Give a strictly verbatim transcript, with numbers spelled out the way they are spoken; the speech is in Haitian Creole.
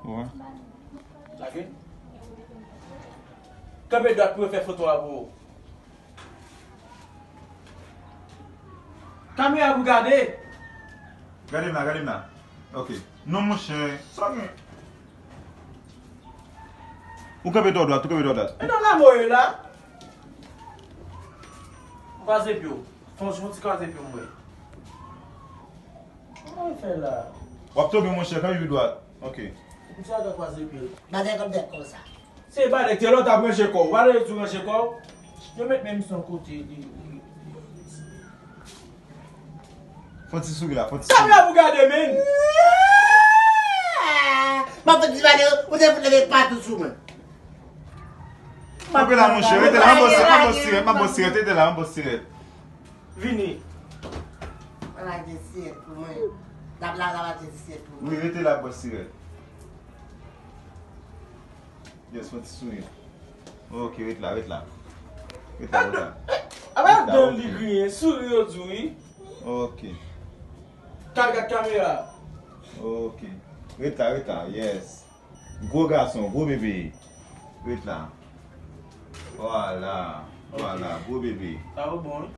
Lage. Kanpe dwat pou yo fè foto a pou ou. Kamera pou gade. Gade m la, gade m la. Ok. Non, monchè. Sa gen. Ou kanpe dwat, ou kanpe dwat. E non, la mwen ye la. Kwaze pye w. Fon, fon ti kwaze pye w mwen. Kòman w fè la? W ap tonbe, monchè, kanpe pi dwat. Ok. Pou sa, w kwaze pye w. Bagay kòm dèk konsa. Se pa dèk, se lè w t ap ranje kò w. Ou pa tande yo di w ranje kò w? Yo met menm son kote li. Fon ti souri la, fon ti souri. Kamera pou gade, men. M ap fè ti pale, ou te fout leve patou sou mwen. Kanpe la, monchè, rete la, m ap ba w sirèt, m ap ba w sirèt, rete la, m ap ba w sirèt. Vini. Ala gen sirèt pou mwen. Dam la, la pa gen sirèt pou mwen. Wi, rete la, bòs sirèt. Yes, fon ti souri. Ok, ret la, ret la. Ret la, ret la. Apa dan li griyen, souri yo di wi. Ok. Kal gad kamera. Ok. Ret la, ret la, yes. Gwo gason, gwo bebe. Ret la. Vwala, vwala, gwo bebe. Sa yo bon, wi.